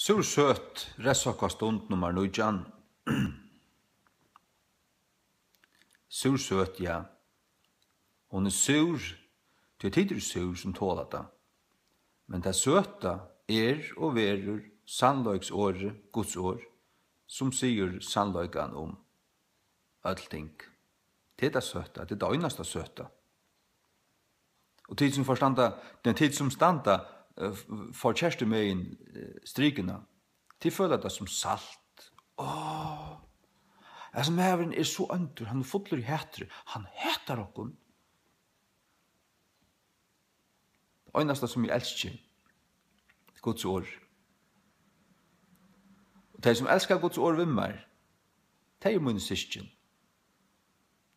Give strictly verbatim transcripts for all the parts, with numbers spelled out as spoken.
Súr søt, revsokka stund nummar nítjan. Súr søt, ja. Hon er súr, tí tit eru súr, sum tola tað. Men tað søta er og verður sannleiksorðið, Guds orð, sum sigur sannleikan um øll ting. Tað er tað søta, tað er tað einasta søta. Og tit sum forstanda, nei, tit sum standa, eh, f-, forkertu megin, eh, strikuna, tit føla tað sum salt. Áh, hasin maðurin er so óndur, hann er fullur í hatri, hann hatar okkum. Einasta sum eg elski, Guds orð. Og tey sum elska Guds orð við mær, tey eru míni systkin.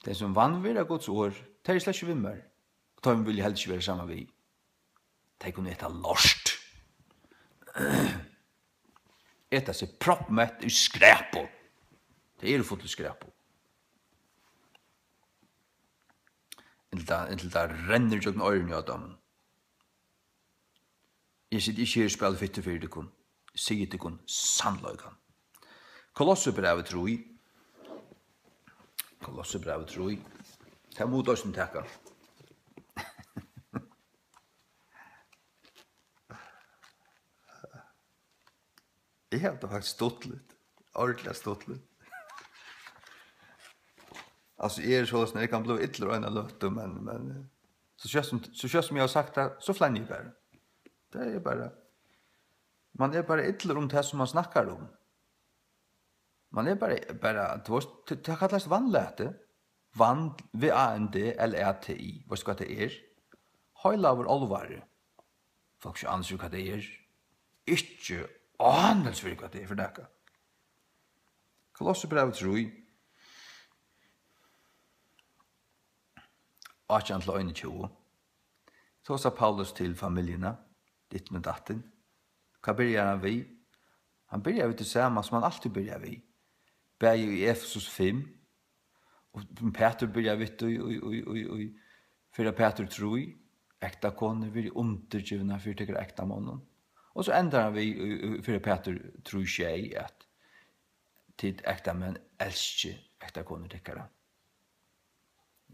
Tey sum vanvirða Guds orð, tey eru slett ikki við mær. Og teimum vil eg helst ikki vera saman við. Tey kunnu eta lort. Eta seg proppmett í skræpu. Tey eru full í skræpu. Inntil tað, inntil tað rennur gjøgnum oyruni á teimum. Eg siti ikki her og spæli fittu fyri tykkum. Eg sigi tykkum sannleikan. Kolossebrævið trý. Kolossebrævið trý. Tað mugu vit eisini taka. Eg havi tað faktiskt stuttligt. Ordiliga stuttligt. Altso, eg eri soleiðis, eg kann bliva illur eina løtu, men, men, eh, so skjótt sum, so skjótt sum eg havi sagt tað, so flenni eg bara. Tað er bara, man er bara illur um tað, sum man snakkar um. Man er bara, bara, tú veist, tað, tað kallast vanlæti. Vand, V A N D L A T I. Veitst tú, hvat tað er? Heilagur álvari. Fólk ikki ánilsi, hvat tað er. Ikki ánilsi fyri, hvat tað er fyri nakað. Kolossebrævið trý, átjan til einogtjúgu. Tosar Paulus til familjuna, ditten og datten. Hvat byrjar hann við? Hann byrjar við tí sama, sum hann altíð byrjar við. Bæði í Efesus fimm, og Pætur byrjar við tí í, í, í, í, í fyrra Pætur trý, ekta konur, verið undirgivnar fyri tykkara ekta monnum. Og so endar hann við í, í, í fyrra Pætur trý sjey, at tit ekta menn elski ekta konur tykkara.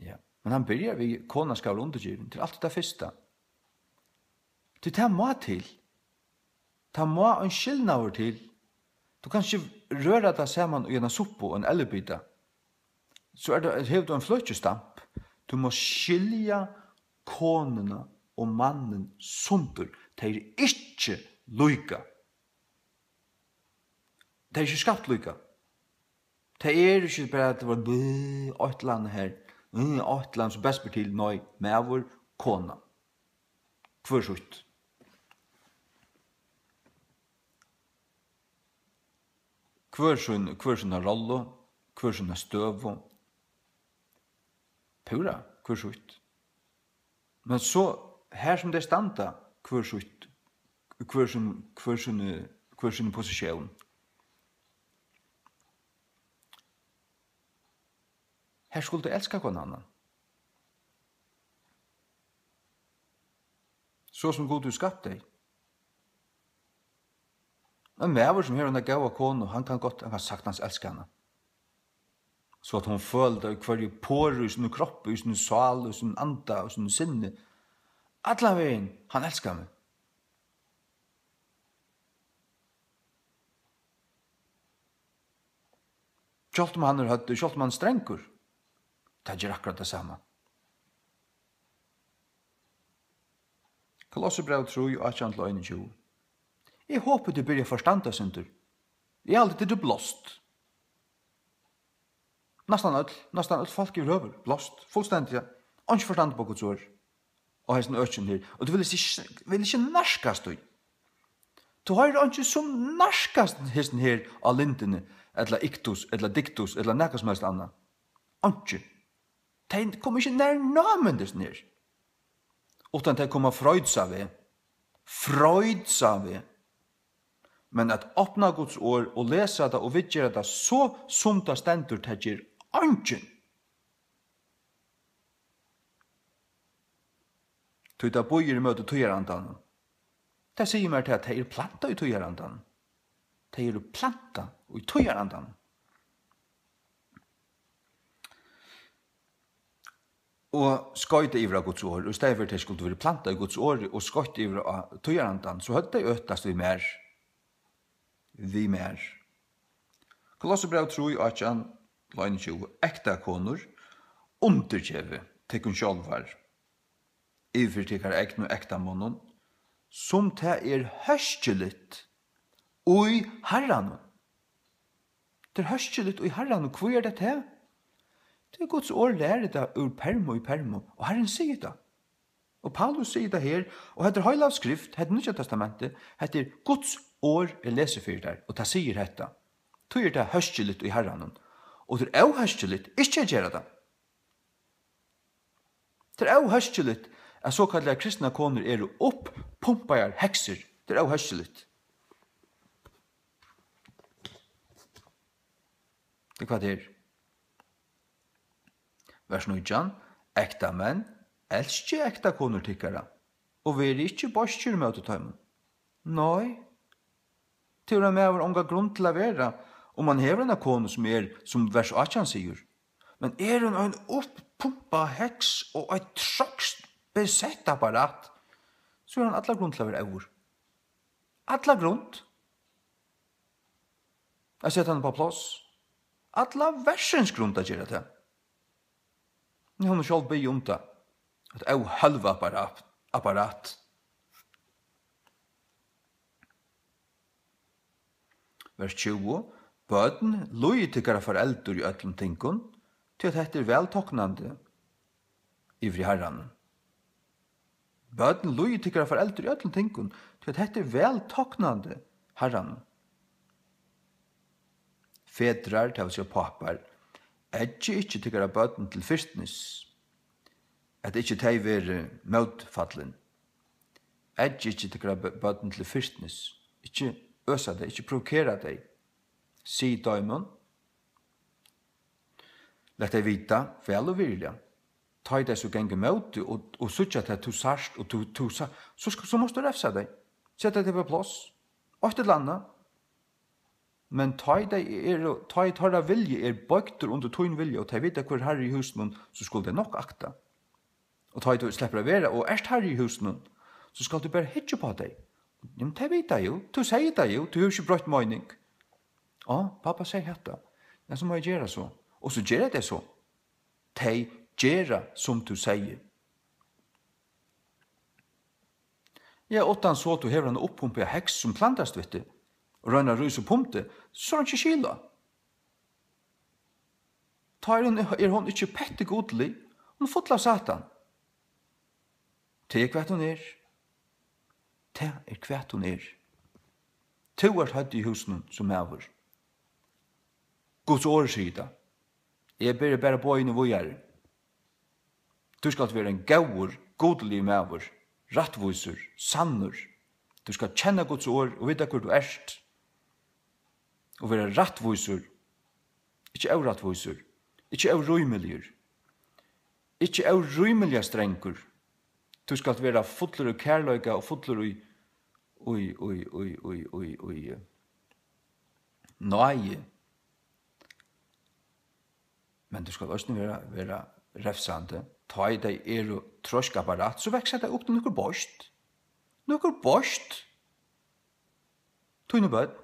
Ja. Men hann byrjar við, kona skal vera undirgivin, til alt tað fyrsta. Tí tað má til. Tað má ein skilnaður til. Tú kanst ikki røra tað saman í eina suppu og ein ellibita. So er tað, hevur tú ein fløkistamp. Tú mást skilja konuna og mannin sundur. Tey eru ikki líka. Tey eru ikki skapt líka. Tað er ikki bara, at tað var bø, eitt ella annað her, mm, eitt ella annað sum best ber til. Nei, maður, kona. Hvør sítt. Hvør sín, hvør sína rollu, hvør sína støðu. Púra, hvør sítt. Men so, har sum tey standa, hvør sítt, hvør sín, hvør síni, hvør síni positión. Har skulu tey elska hvønn annan. So sum Gud hevur skapt tey. Ein maður sum hevur eina góða konu, hann kann gott, hann kann saktans elska hana. So at hon følir tað í hvørji pori í sínum kroppi, í sínum sál, í sínum anda, í sínum sinni. Allan vegin, hann elskar meg. Sjálvt um hann er høvd, sjálvt um hann er strangur, tað ger akkurát tað sama. Kolossebræv trý, átjan til einogtjúgu. Eg hopi, tit byrja at forstanda eitt sindur. Eg haldi, tit eru blást. Næstan øll, næstan øll fólk yvirhøvur, blást, fullstendiga. Einki forstand upp á Guds orð. Og hesin økin her. Og tú vil ikki, vil ikki nærkast tí. Tú hoyrir einki sum nærkast hesin her á lindini, ella iktus, ella diktus, ella nakað sum helst annað. Einki. Tey koma ikki nær námindisnir. Uttan tey koma Freudsa veg. Freudsa veg. Men at opna Guds orð og lesa tað og viðgera tað so sum tað stendur, tað ger eingin. Tí tað býður ímóti tíðarandanum. Tað sigur mær tað, at tey eru plantað í tíðarandanum. Tey eru plantað í tíðarandanum. Og skoyta yvir á Guds orð, í staðin fyri at tey skuldu verið plantað í Guds orði og skoytt yvir á tíðarandan, so høvdu tey øtast við mær, við mær. Kolossebræv trý, átjan til einogtjúgu: Ektakonur, undirgevið tykkum sjálvar, yvirfyri tykkara egnu ektamonnum, sum tað er hóskiligt í Harranum. Tað er hóskiligt í Harranum. Hví er tað tað? Tí Guds orð lærir tað úr permu í permu, og Harrin sigur tað. Og Paulus sigur tað her, og hetta er heilag skrift, hetta er Nýggja Testamentið, hetta er Guds orð, eg lesi fyri tær, og tað sigur hetta. Tí er tað hóskiligt í Harranum, og tað er óhóskiligt ikki at gera tað. Tað er óhóskiligt, at sokallaðar kristnar konur eru uppumpaðar heksur. Tað er óhóskiligt. Tað er hvat tað er. Vers nítjan: Ektamenn, elskið ektakonur tykkara, og verið ikki beiskir móti teimum. Nei, tað hevur ein maður onga grund til at vera, um hann hevur eina konu, sum er, sum vers átjan sigur. Men er hon ein uppumpað heks og eitt trokskt besett apparat, so hevur hann alla grund til at vera óður. Alla grund. At seta hana upp á pláss. Alla verðsins grund at gera tað. Men hon hevur sjálv biðið um tað. Eitt óhólvað apparat, apparat. Vers tjúgu: Børn, lýðið tykkara foreldur í øllum tingum, tí at hetta er væl toknandi yvir í Harranum. Børn, lýðið tykkara foreldur í øllum tingum, tí at hetta er væl toknandi Harranum. Fedrar, tað vil siga pápar, eggið ikki tykkara børn til firtnis, at ikki tey verði mótfallin. Eggið ikki tykkara bø-, børn til firtnis, ikki øsa tey, ikki provokera tey. Sig teimum, lat tey vita, væl og virðiliga. Tá ið tey so ganga ímóti og, og síggja, at tú sært, og tú, tú sa-, so skal, so mást tú revsa tey. Seta tey upp á pláss. Eitt ella annað. Men tá ið tey eru, tá ið teirra vilji er boygdur undir tín vilja, og tey vita, hvør er harri í húsinum, so skulu tey nokk akta. Og tá ið tú sleppur at vera og ert harri í húsinum, so skalt tú bara hyggja upp á tey. Jamen, tey vita jú, tú segði tað jú, tú hevur ikki broytt meining. Á, pápa segði hetta. Ja, so má eg gera so. Og so gera tey so. Tey gera, sum tú segði. Ja, uttan so, tú hevur eina uppumpaða heks, sum klandrast við teg, og roynir at rísa upp um teg, so er einki skil á. Tá er hon, er hon ikki petti gudlig, hon er full av Satan. Tað er, hvat hon er. Tað er, hvat hon er. Tú ert høvd í húsinum sum maður. Guds orð sigur tað. Eg beri bara boðini víðari. Tú skalt vera ein góður, gudligur maður, rættvísur, sannur. Tú skalt kenna Guds orð og vita, hvør tú ert. Og vera rættvísur, ikki órættvísur, ikki órímiligur, ikki órímiliga strangur. Tú skalt vera fullur í kærleika og fullur í, í, í, í, í, í, í, eh, náði. Men tú skalt eisini vera, vera revsandi. Tá ið tey eru troysk apparat, so vaksa tey upp til nøkur beist. Nøkur beist. Tíni børn.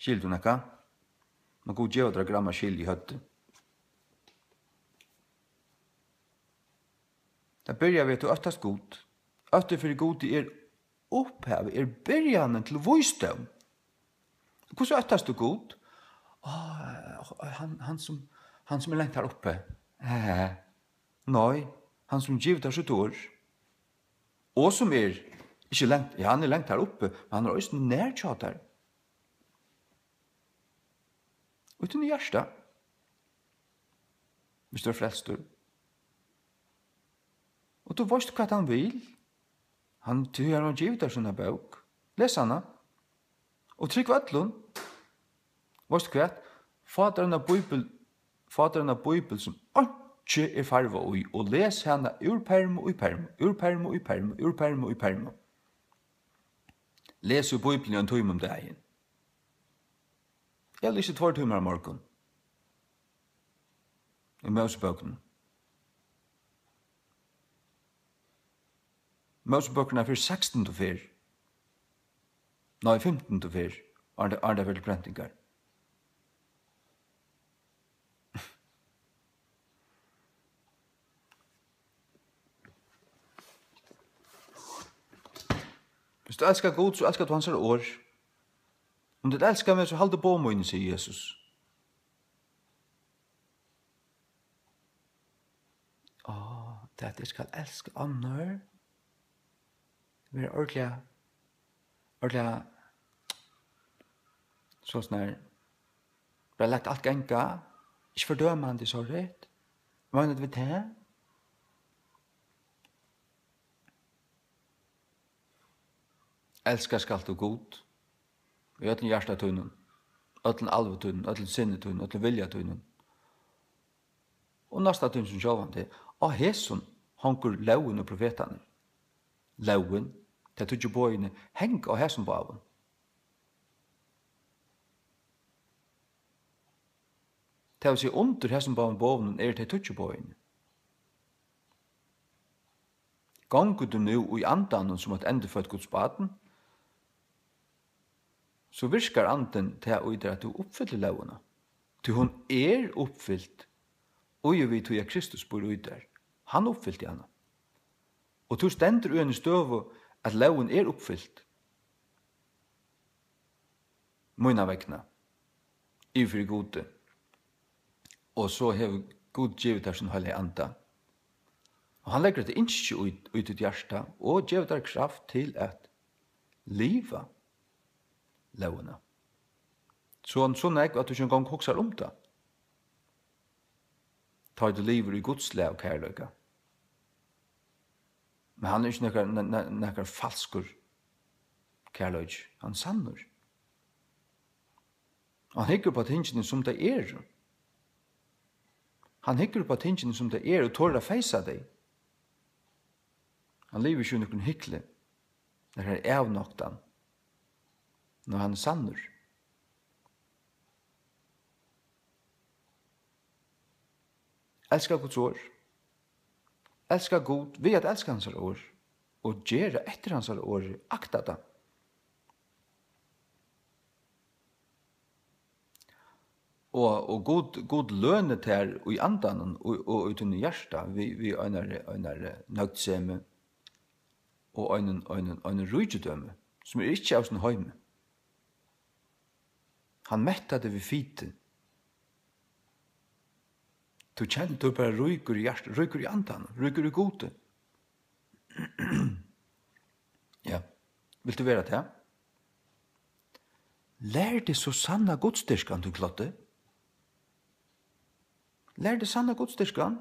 Skilur tú nakað? Má Gud geva tær gramma skil í høvdið. Tað byrjar við, at tú óttast Gud. Ótti fyri Gudi er upphavið, er byrjanin til vísdóm. Hvussu óttast tú Gud? Á, hann, hann sum, hann sum er langt har uppi. Eh, nei, hann sum gevur tær sítt orð. Og sum er ikki langt, ja, hann er langt har uppi, men hann er eisini nær hjá tær. Og í tínum hjarta, viss tú ert frelstur. Og tú veitst, hvat hann vil. Hann, tí hann hevur givið tær sína bók. Les hana. Og trúgv øllum. Veitst tú hvat? Fá tær eina bíbel, fá tær eina bíbel, sum ein-, Ch er farva í, og les hana úr perm í perm, úr perm í perm, úr perm í perm. Les úr Bíbliuni ein tíma um dagin. Eg lesi tveir tímar á morgun. Í Mósebókunum. Mósebøkurnar fyri sekstandu ferð. Nei, fimtandu ferð, áðrenn tað, áðrenn tað fer til prentingar. Viss tú elskar Gud, so elskar tú hansara orð. Um tú elskar meg, so hald boð míni, sigur Jesus. Á, tað at eg skal elska onnur. Vera ordiliga, ordiliga, so sånn her, bara lata alt ganga. Ikki fordømandi, sorry. Meinar tú við tað? Elska skalt tú Gud í øllum hjarta tínum, øllum alvi tínum, øllum sinni tínum, øllum vilja tínum. Og næsta tín sum sjálvan teg. Á hesum hongur lógin og profetarnir. Lógin, tey tíggju boðini, hanga á hesum báðum. Tað vil siga, undir hesum báðum boðunum eru tey tíggju boðini. Gongur tú nú í Andanum sum eitt endurfødt Guds barn, so virkar Andin tað í tær, at tú uppfyllir lógina. Tí hon er uppfylt, í og við tí at Kristus býr í tær. Hann uppfylti hana. Og tú stendur í eini støðu, at lógin er uppfylt mína vegna yvir fyri Gudi. Og so hevur Gud givið tær sín heilaga Anda. Og hann leggur hetta ynski í, í títt hjarta og gevur tær kraft til at liva lógina. So, so nógv, at tú ikki eingong hugsar um tað. Tá ið tú livir í Guds lóg og kærleika. Men hann er ikki nakar, na-, na-, nakar falskur kærleiki. Hann er sannur. Og hann hyggur upp á tingini, sum tey eru. Hann hyggur upp á tingini, sum tey eru, og torir at feisa tey. Hann livir ikki í nøkrum hykli, nakrar avnoktan. Nei, hann er sannur. Elska Guds orð. Elska Gud við at elska hansara orð og gera eftir hansara orði, akta tað. Og, og Gud, Gud lønir tær í andanum og, og í tínum hjarta við, við einari, einari nøgdsemi og einum, einum, einum ríkidømi, sum er ikki av hesum heimi. Hann mettar teg við fiti. Tú kennir, tú ert bara ríkur í hjarta, ríkur í andanum, ríkur í Gudi. Ja. Vilt tú vera tað? Lær teg so sanna gudsdýrkan, tú kloddi. Lær teg sanna gudsdýrkan.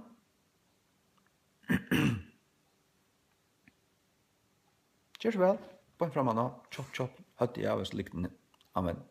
Ger so væl. Beint fram á ná. Tjopp, tjopp. Høvdið av oss, lyktin. Amen.